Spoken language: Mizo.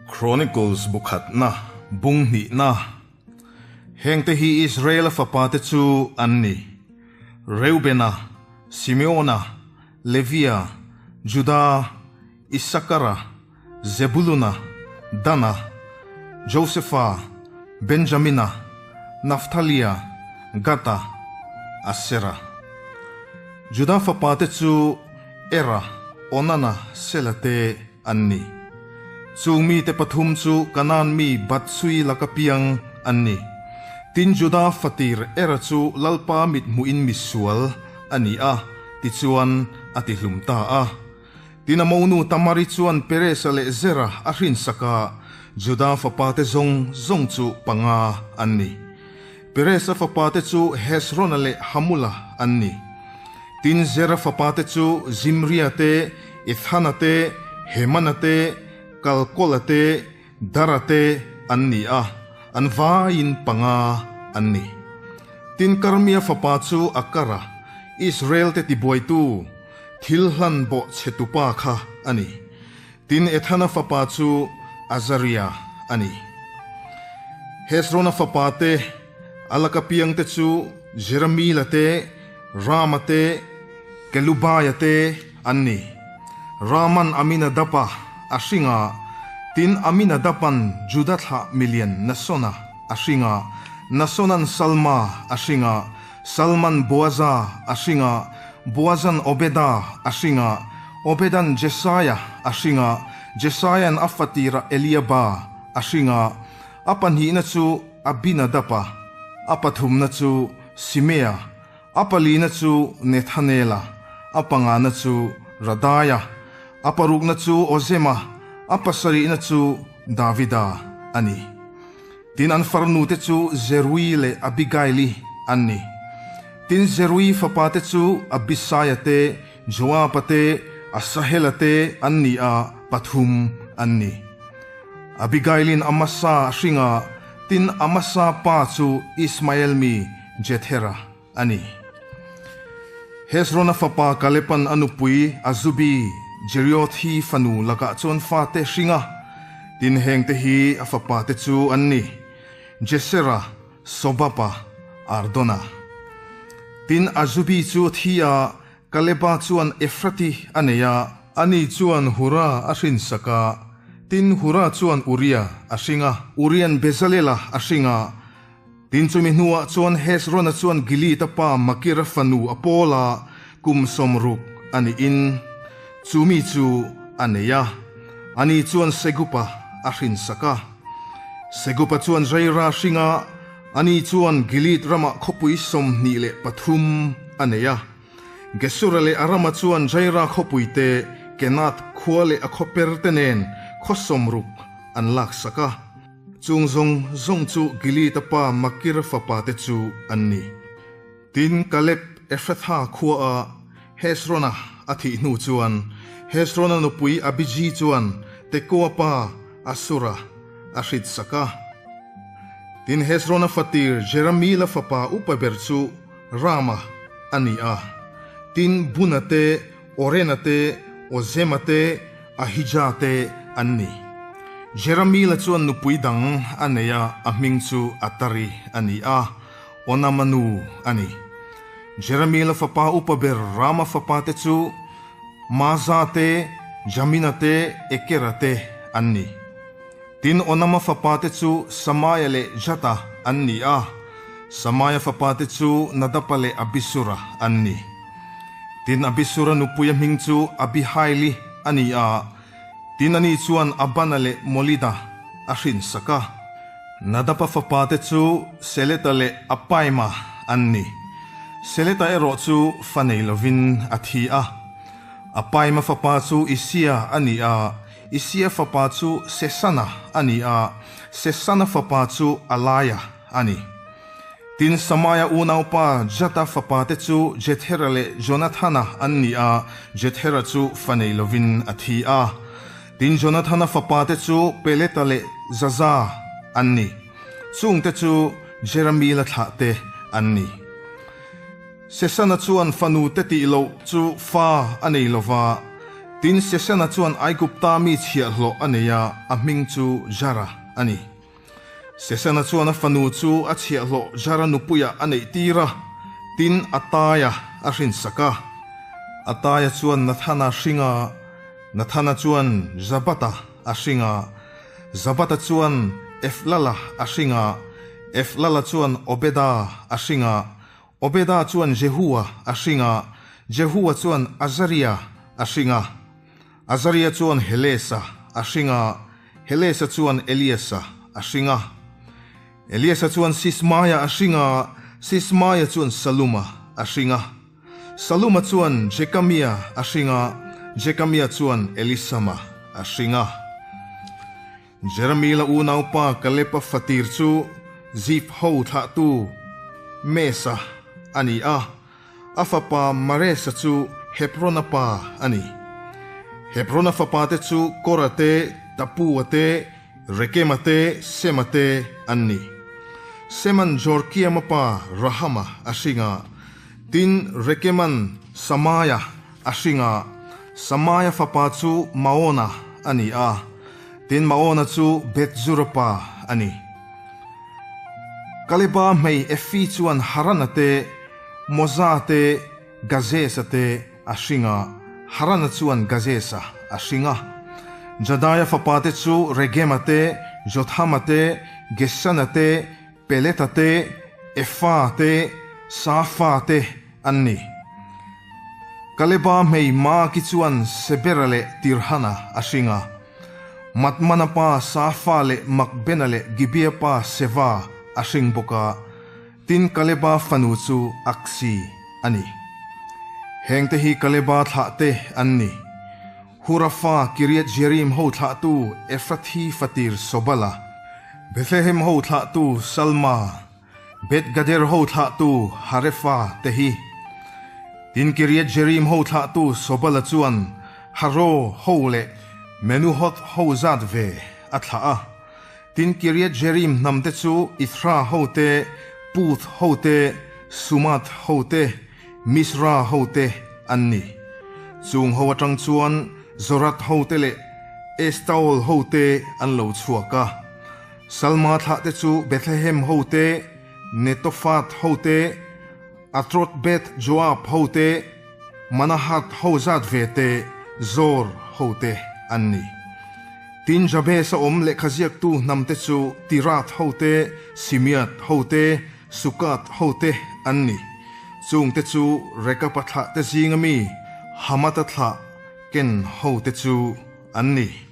Chronicles bu khatna, bung hnihna. Hengte hi Israela fapate chu an ni, Reubena, Simeona, Levia, Juda, Isakara, Zebuluna, Dana, Josefa, Benjamina, Nafthalia, Gata, Asera. Juda fapate chu Era, Onana, Sela te an ni. Chung mite pathum chu Kanaan mi Batsui laka piang an ni. Tin Juda fatir Era chu Lalpa mithmuhin misual a ni a, tichuan a tihlum ta a. Tin a monu Tamari chuan Peresa leh Zera a hrinsak a, Juda fapate zawng zawng chu panga an ni. Peresa fapate chu Hezrona leh Hamula an ni. Tin Zera fapate chu Zimria te, Ethana te, Hemana te, Kalkola te, Dara te an ni a, an vaiin panga an ni. Tin Karmia fapa chu Akara, Israel te tibuaitu, thil hlan bawh chhetupa kha a ni. Tin Ethana fapa chu Azaria a ni. Hezrona fapa te, a laka piang te chu Jeramila te, Rama te, Kelubaia te an ni. Raman Aminadapa a hring a, tin Aminadapan Juda thlah milian Nasona a hring a, Nasonan Salma a hring a, Salman Boaza a hring a, Boazan Obeda a hring a, Obedan Jesaia a hring a, Jesaia'n a fatira Eliaba a hring a, a pahnihna chu Abinadapa, a pathumna chu Simea, a palina chu Nethanela, a pangana chu Radaia, a parukna chu Ozema, a pasarihna chu Davida a ni. Tin an farnute chu Zerui leh Abigaili an ni. Tin Zerui fapate chu Abisaia te, Joaba te, Asahela te an ni a, pathum an ni. Abigailin Amasa a hring a, tin Amasa pa chu Ismael mi Jethera a ni. Hezrona fapa Kalepan a nupui Azubi, Jeriothi fanu lakah chuan fate hring a, tin hengte hi a fapate chu an ni, Jesera, Sobapa, Ardona. Tin Azubi chu a thi a, Kaleba chuan Efrati a nei a. Ani chuan Hura a hrinsak a, tin Hura chuan Uria a hring a. Urian Bezalela a hring a. Tin chumi hnuah chuan Hezrona chuan Gilead-a pa Makira fanu a pawl a, kum 60 a niin chu mi chu a nei a. Ani chuan Segupa a hrinsak a. Segupa chuan Jaira a hring a, ani chuan Gilead ramah khawpui 23 a nei a. Gesura leh Arama chuan Jaira khawpui te, Kenath khua leh a khawper te nen khaw 60 an laksak a. Chung zawng zawng chu Gilead-a pa Makir fapa te chu an ni. Tin, Kaleb Ephratha khuaa Hezrona a thih hnu chuan Hezrona nupui Abiji chuan Tekoa pa Asura a hritsak a. Tin, Hezrona fatir Jeramila fapa upa ber chu Rama a ni a. Tin, Buna te, Orena te, Ozema te, Ahija te an ni. Jeramila chuan nupui dang a nei a, a hming chu Atari a ni a, Onama nu a ni. Jeramila fapa upa ber Rama fapa te chu Maza te, Jamina te, Ekera te an ni. Tin Onama fapa te chu Samaia leh Jata an ni a, Samaia fapa te chu Nadapa leh Abisura an ni. Tin Abisura nupuia hming chu Abihaili a ni a, tin ani chuan Abana leh Molida a hrinsak a. Nadapa fapa te chu Seleta leh Apaima an ni. Seleta erawh chu fa nei lovin a thi a. Apaima fapa chu Isia a ni a, Isia fapa chu Sesana a ni a, Sesana fapa chu Alaia a ni. Tin, Samaia unaupa Jata fapate chu Jethera leh Jonathana an ni a, Jethera chu fa nei lovin a thi a. Tin, Jonathana fapate chu Peleta leh Zaza an ni. Chungte chu Jeramila thlahte an ni. Sesana chuan fanu te tih loh chu fa a nei lo va. Tin, Sesana chuan Aigupta mi chhiahhlawh a nei a, a hming chu Jara a ni. Sesana chuan a fanu chu a chhiahhlawh Jara nupuiah a neih tir a, tin, Ataia a hrinsak a. Ataia chuan Nathana hring a, Nathana chuan Zabata a hring a, Zabata chuan Eflala a hring a, Eflala chuan Obeda a hring a, Obeda chuan Jehua a hring a, Jehua chuan Azaria a hring a, Azaria chuan Helesa a hring a, Helesa chuan Eliasa a hring a. Eliasa chuan Sismaia a hring a, Sismaia chuan Saluma a hring a. Saluma chuan Jekamia a hring a, Jekamia chuan Elisama a hring a. Jeremila unaupa Kaleba fatir chu Zif ho thlahtu Mesa a ni a, a fapa Maresa chu Hebrona pa a ni. Hebrona fapate chu Kora te, Tapua te, Rekema te, Sema te an ni. Seman Jorkiama pa Rahama a hring a, tin Rekeman Samaia a hring a, Samaia fapa chu Maona a ni a, tin Maona chu Beth-zura pa a ni. Kaleba hmei Efi chuan Harana te, Moza te, Gazeza te a hring a, Harana chuan Gazeza a hring a. Jadaia fapa te chu Regema te, Jothama te, Gesana te, Peleta te, Efa te, Safa te an ni. Kaleba hmei Maaki chuan Sebera leh Tirhana a hring a. Matmana pa Safa leh Makbena leh Gibea pa Seva a hring bawk a, tin Kaleba fanu chu Aksi a ni. Hengte hi Kaleba thlahte an ni. Hura fa Kiriat Jearim ho thlahtu Efrathi fatir Sobala, Bethlehem ho thlahtu Salma, Beth Gader ho thlahtu Harefa te hi. Tin Kiriat Jearim ho thlahtu Sobala chuan Haro ho leh Menuhoth ho zat ve a thlah a. Tin Kiriat Jearim hnam te chu Ithra ho te, Puth ho te, Sumath ho te, Misra hote an ni. Chung ho atang chuan Zorath hote leh Estaol hote an lo chhuak a. Salma thlahte chu Bethlehem hote, Netophath hote, Atroth Beth Joab hote, Manahath ho zat ve te, Zor hote an ni. Tin Jabes-a awm lehkhaziaktu hnamte chu Tirath hote, Simeath hote, Sukath hote an ni. Chungte chu Rekapa thlahte zinga mi Hamata thlah ken hote chu an ni.